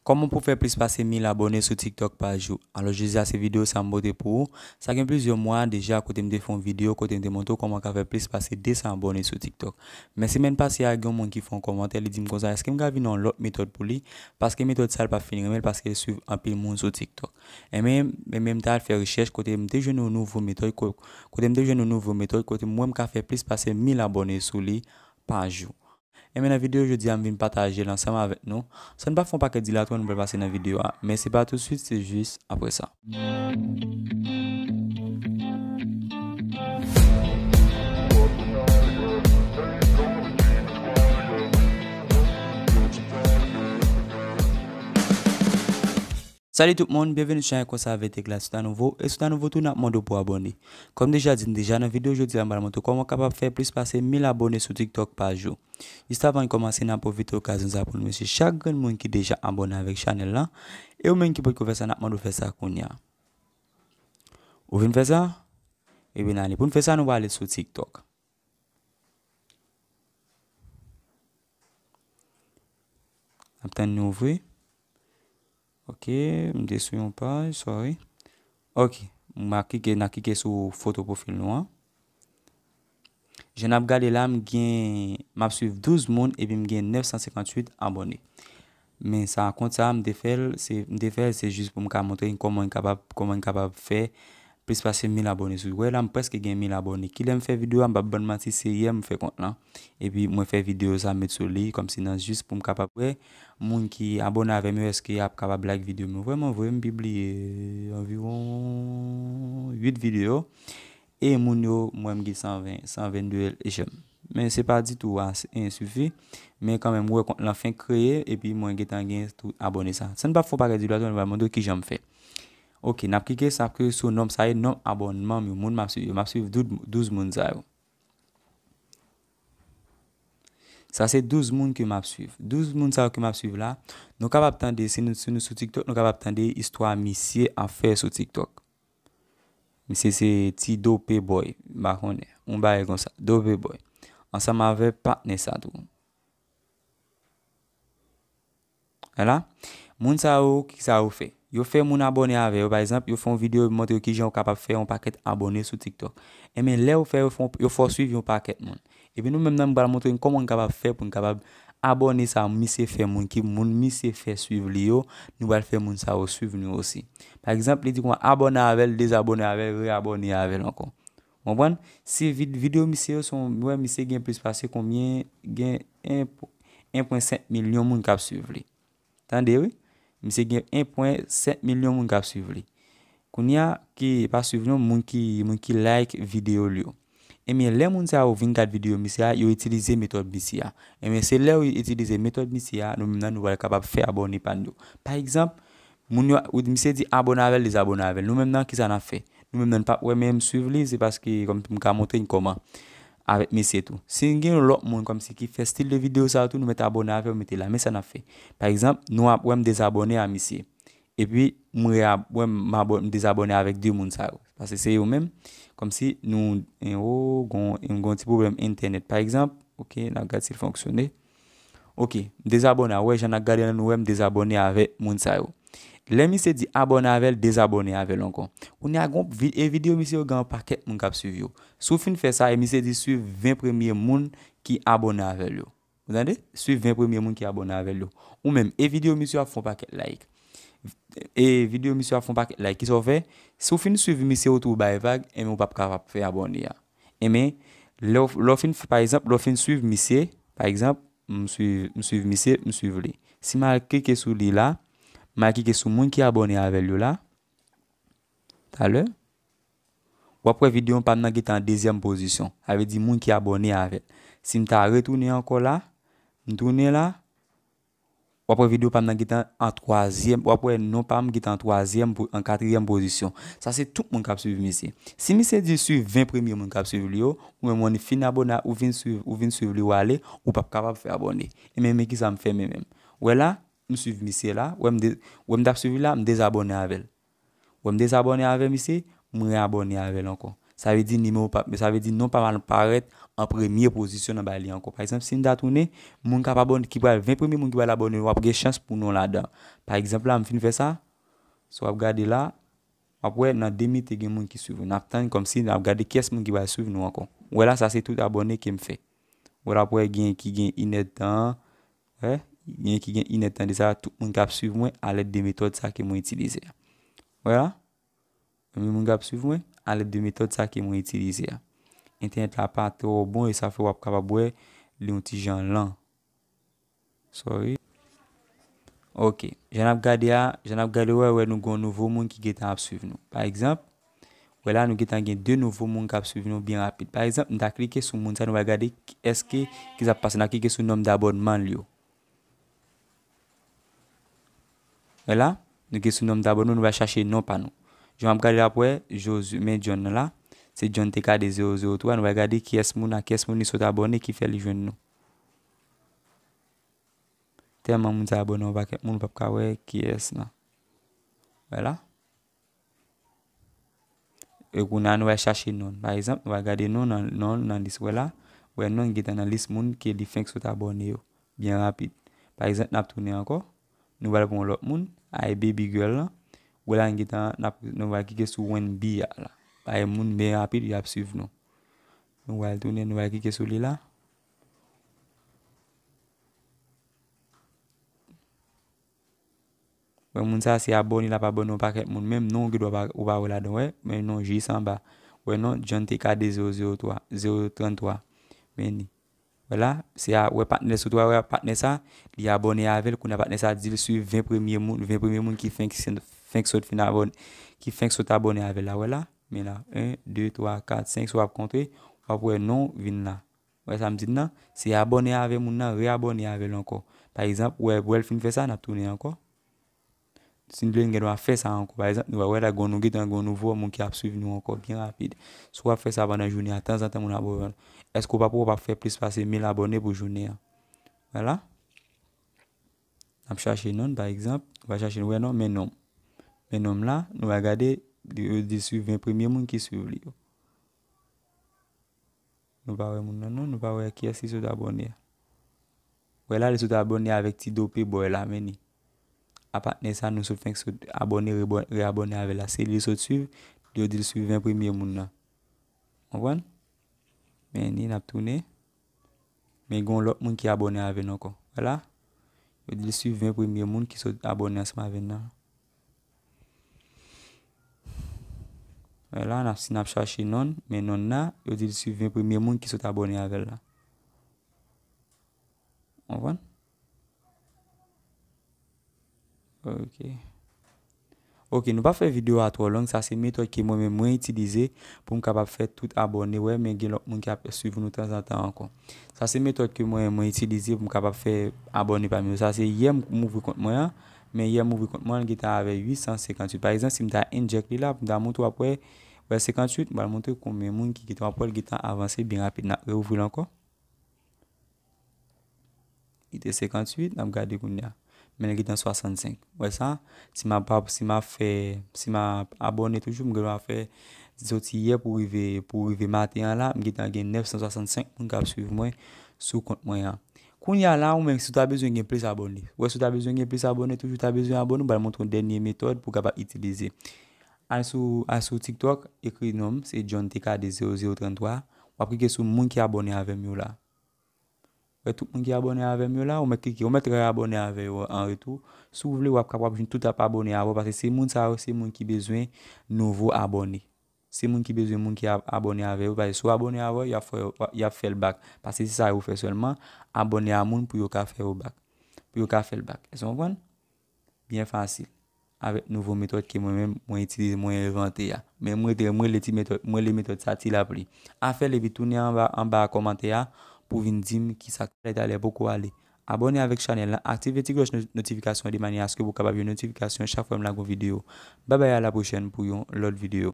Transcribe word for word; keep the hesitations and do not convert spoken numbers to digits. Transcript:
Kòman pou fè plis pase mil abòne sou TikTok pa jou? Alò, jodi a se videyo sa m pote pou ou. Sa gen plizyè mwa deja kote m te fè yon videyo kote m te montre w kòman w ka fè plis pase de san abòne sou TikTok. Men semèn pase a, gen yon moun ki fè yon kòmantè, li di m konsa, èske m ka vin yon lòt metòd pou li? Paske metòd sa a, l p ap fin renmen l, paske l swiv anpil moun sou TikTok. Enben, enben, m t al fè rechèch kote m te jwenn yon nouvo metòd, ko-, kote m te jwenn yon nouvo metòd, kote m wè m ka fè plis pase mil abòne sou li pa jou. Enben, nan videyo jodi a, m vin pataje l ansanm avèk nou. San n pa fè yon pakèt dilatwa, nou pral pase nan videyo a. Men se pa tousuit, se jis apre sa. Salut tout moun, byenveni sou chanèl Konsa Avèk Tech la. Si w ta nouvo, e si w ta nouvo tou, n ap mande w pou abòne. Kòm deja di, n deja nan videyo jodi a, m pral montre w kòman w kapab fè plis pase mil abòne sou TikTok pa jou. Jis avan n kòmanse, n ap pwofite okazyon sa pou n remèsye chak grenn moun ki deja abòne avèk chanèl la. E ou menm ki potko fè sa, n ap mande w fè sa kounye a. Ou vin fè sa? Ebyen, ale, pou n fè sa, nou prale sou TikTok. N ap tann li ouvri. Ok, m te sou yon paj, sorry. Ok, m a klike, n a klike sou foto pwofil nou an. Jan n ap gade la, m gen, m ap swiv douz moun epi m gen nèf san senkantuit abòne. Men sa, kont sa, m te fè l, se, m te fè l, se jis pou m ka montre n kòman n kapab, kòman n kapab fè plis pase mil abòne sou. Wè la, m prèske gen mil abòne. Kilè m fè videyo a, m p ap bann manti, se yè m fè kont lan. Epi mwen fè videyo sa, met sou li, kòmsi nan jis pou m kapab wè moun ki abòne avè m yo, èske y ap kapab like videyo m yo. Vrèman vre, m pibliye anviwon uit videyo. E moun yo, m wè m gen san ven, san vennde j'aime. Men se pa ditou ase, ensifi. Men kanmenm, ou wè kont lan fenk kreye, epi mwen gentan gen tout abòne sa. San n pa fè yon pakèt dilatwa, nou pral montre w kijan m fè. Ok, n ap klike, sa ap klike sou nonb sa ye, nonb abònman m yo, moun m ap swiv yo. M ap swiv douz, douz moun sa yo. Sa se douz moun ke m ap swiv. Douz moun sa yo ke m ap swiv la, nou kapab tande, si nou, si nou sou TikTok, nou kapab tande istwa misye ap fè sou TikTok. Misye se ti Dope Boy, m pa konnen. Yon bagay konsa, Dope Boy. Ansanm avè patnè sa tou. Vwala. Moun sa yo, kisa yo fè? Yo fè moun abòne avè yo. Pa egzanp, yo fè yon videyo, yo montre yo kijan yo kapab fè yon pakèt abòne sou TikTok. Enben, lè yo fè, yo fè, yo fè w swiv yon pakèt moun. Epi nou menm nan, m pral montre n kòman n kapab fè pou n kapab abòne sa misye fè moun ki, moun misye fè swiv li yo, nou pral fè moun sa yo swiv nou osi. Pa egzanp, li di konsa, abòne avè l, dezabòne avè l, reyabòne avè l ankò. Konprann? Si vid-, videyo misye yo, se yon, m wè misye gen plis pase konbyen, gen en, en pwen senk milyon moun k ap swiv li. Tande, wi. Misye gen en pwen senk milyon moun k ap swiv li. Kounye a, ki pa swiv non, moun ki, moun ki like videyo l yo. Ebyen, lè moun sa yo vin gad videyo misye a, yo itilize metòd misye a. Ebyen, se lè yo itilize metòd misye a, nou menm nan, nou pral kapab fè abòne pa n yo. Pa egzanp, moun yo, ou, misye di abòne avè l, dezabòne avè l. Nou menm nan, kisa n ap fè? Nou menm nan, n p ap wè, men m swiv li, se paske kòm m ka montre n kòman avèk misye tou. Si n gen yon lòt moun kòmsi ki fè stil de videyo sa yo tou, nou mèt abòne avè yo, mete la. Men sa n ap fè. Pa egzanp, nou ap wè m dezabòne a misye. Epi, m re-, wè m, m abò-, m dezabòne avèk de moun sa yo. Paske se yo menm, kòmsi nou, en, o, gon, gon ti pwoblèm entènèt. Pa egzanp, ok, n ap gad si l fonksyone. Ok, m dezabòne a, wè, jan n ap gade la, nou wè m dezabòne avèk moun sa yo. Lè misye di abòne avè l, dezabòne avè l ankò. Kounye a, gon vi-, e videyo misye yo gen yon pakèt moun k ap swiv yo. Si w fin fè sa, e misye di swiv ven premye moun ki abòne avè l yo. Ou tande? Swiv ven premye moun ki abòne avè l yo. Ou menm, e videyo misye ap fè yon pakèt like. E videyo misye ap fè yon pakèt like. Kisa w fè? Si w fin swiv misye, ou tou bay vag, enben ou p ap kapab fè abòne a. Enben, lè w, lè w fin, pa egzanp, lè w fin swiv misye, pa egzanp, m swiv, m swiv misye, m swiv li. Si m al klike sou li la, m al klike sou moun ki abòne avè l yo la, talè, w ap wè videyo pa m nan gentan an dezyèm pozisyon. Sa vle di moun ki abòne avè l. Si m ta retounen ankò la, m tounen la, w ap wè videyo pa m nan gentan an twazyèm, w ap wè non pa m gentan an twazyèm, po-, an katriyèm pozisyon. Sa se tout moun k ap swiv misye. Si misye di swiv ven premye moun k ap swiv li yo, ou menm ou fin abòne, ou vin swiv, ou vin swiv li, w ale, ou p ap kapab fè abòne. Ebyen, men kisa m fè men menm. Wè la, m swiv misye la, wè m de-, wè m t ap swiv li la, m dezabòne avè l. Wè m dezabòne avè misye, m reabòne avè l ankò. Sa vle di nimewo pa, sa vle di non pa pral parèt an premye pozisyon nan bagay li ankò. Pa egzanp, si n ta tounen, moun k ap abòne, ki pral, ven premye moun ki pral abòne, w ap gen chans pou non ladan. Pa egzanp la, m fin fè sa, si w ap gade la, w ap wè nan de minit te gen moun ki swiv ou. N ap tann kòmsi n ap gade kiyès moun ki pral swiv nou ankò. Ou wè la, sa se tout abòne ke m fè. Ou wè la, w ap wè gen ki gen inèdtan, wè, gen ki gen inèdtan de sa, tout moun k ap swiv mwen alèd de metòd sa ke mwen itilize a. Ou wè la? Gen moun k ap swiv mwen alèd de metòd sa ke mwen itilize a. Entènèt la pa twò bon e sa fè w ap kapab wè li yon ti jan lan. Sorry. Ok. Jan n ap gade a, jan n ap gade, wè, wè, nou gen yon nouvo moun ki gentan ap swiv nou. Pa egzanp, wè la, nou gentan gen de nouvo moun k ap swiv nou byen rapid. Pa egzanp, m ta klike sou moun sa, nou va gade ki, èske, ki sa ap pase. N ap klike sou nonb dabònman l yo. Wè la, nou gen sou nonb dabònman, nou va chache non pa nou. Jan m ap gade la, wè, Josué, men John nan la, se John T K de zewo zewo twa, nou va gade kiyès moun a, kiyès moun li sot abòne ki fè li jwenn nou. Tèlman moun sa abòne yon pakèt moun, ou p ap ka wè kiyès lan. Wè la. E kounye a, nou va chache non. Pa egzanp, nou va gade non nan, non nan lis. Wè la, wè non gentan nan lis moun ke li fenk sot abòne yo. Byen rapid. Pa egzanp, n ap tounen ankò. Nou pral pran yon lòt moun. Ay, baby girl lan. Wè la, n gentan, n ap, nou va klike sou Wendy a la. Ay, moun byen rapid, y ap swiv nou. Nou pral tounen, nou pral klike sou li la. Wè, moun sa se abòne, l ap abòne yon pakèt moun. Menm non, ou gendwa pa, ou pa wè ladan, wè. Men non, jis anba. Wè non, John T K de zewo zewo twa, zewo trant twa. Men ni. Wè la, se a, wè patnè sou twa, wè patnè sa, li abòne avè l. Kounye a patnè sa di l swiv ven premye moun, ven premye moun ki fenk, fenk sot fin abòne, ki fenk sot abòne avè l la, wè la. Men la, en, de, twa, kat, senk, si w ap konte, w ap wè non vin la. Wè sa m di n nan? Se abòne avè moun nan, reabòne avè l ankò. Pa egzanp, wè, wè l fin fè sa, n ap tounen ankò. Si n vle, n gen dwa fè sa ankò. Pa egzanp, nou wè la, gen, nou gentan gen nouvo moun ki ap swiv nou ankò byen rapid. Si w ap fè sa pandan jounen an, tanzantan moun ap abòne. Èske w p ap, w p ap fè plis pase mil abòne pou jounen an? Wè la. N ap chache non, pa egzanp, nou va chache, nou wè non, men non. Men non la, nou va gade, yo di swiv ven premye moun ki swiv li yo. Nou pa wè moun nan non, nou pa wè kiyès ki sot abòne a. Wè la, li sot abòne avèk Ti Dopé Boy la, men ni. A patnè sa, nou sot fenk sot abòne, rebò-, reabòne avè l la. Se li sot swiv, yo di l swiv ven premye moun nan. Konprann? Men ni, n ap tounen. Men gon lòt moun ki abòne avè n ankò. Wè la, yo di l swiv ven premye moun ki sot abòne ansanm avè n nan. Wè la, n ap, si n ap chache non, men non nan, yo di l swiv ven premye moun ki sot abòne avè l la. Konprann? Ok. Ok, nou pa fè videyo a twò long, sa se metòd ke mwen menm mwen itilize pou m kapab fè tout abòne wè, men gen lòt moun ki ap swiv nou tanzantan ankò. Sa se metòd ke mwen mwen itilize pou m kapab fè abòne pa m yo. Sa se yè m, m ouvri kont mwen an, men yè m ouvri kont mwen an, l gentan avè uit san senkantuit. Pa egzanp, si m ta inject li la, pou m ta montre w ap wè, wè senkantuit, m pral montre konbyen moun ki gentan, w ap wè l gentan avanse byen rapid. N ap reouvri l ankò. Li te senkantuit, n ap gade kounye a. Men l gentan swasannsenk. Wè sa, si m ap, si m ap fè, si m ap abòne toujou, m gen dwa fè soti yè pou rive, pou rive maten an la, m gentan gen nèf san swasannsenk moun k ap swiv mwen sou kont mwen an. Kounye a la, ou menm, si w ta bezwen gen plis abòne. Wè, si w ta bezwen gen plis abòne, toujou ta bezwen abòne, m pral montre w dènye metòd pou w kapab itilize. Al sou, al sou TikTok, ekri non m, se John T K de zewo zewo trant twa. W ap klike sou moun ki abòne avè m yo la. Wè tout moun ki abòne avè m yo la, ou mèt klike, ou mèt reabòne avè yo an retou. Si w vle, w ap kapab jwenn tout ap abòne avè w, paske se moun sa yo, se moun ki bezwen nouvo abòne. Se moun ki bezwen moun ki ap-, abòne avè yo, paske si w abòne avè yo, y ap fè, y ap fè l back. Paske se sa yo fè sèlman, abòne a moun pou yo ka fè yo back. Pou yo ka fè l back. Èske w konprann? Byen fasil. Avèk nouvo metòd ke mwen menm, mwen itilize, mwen envante a. Men mwen rete, mwen rele ti metòd, mwen rele metòd sa ti lapli. Afè l epi tounen anba, anba kòmantè a pou vin di m kisa k talè talè poko ale. Abòne avèk chanèl la, aktive ti klòch no-, notifikasyon de manyè aske pou w kapab jwenn notifikasyon chak fwa m lage yon videyo. Babay, a la pwochèn pou yon lòt videyo.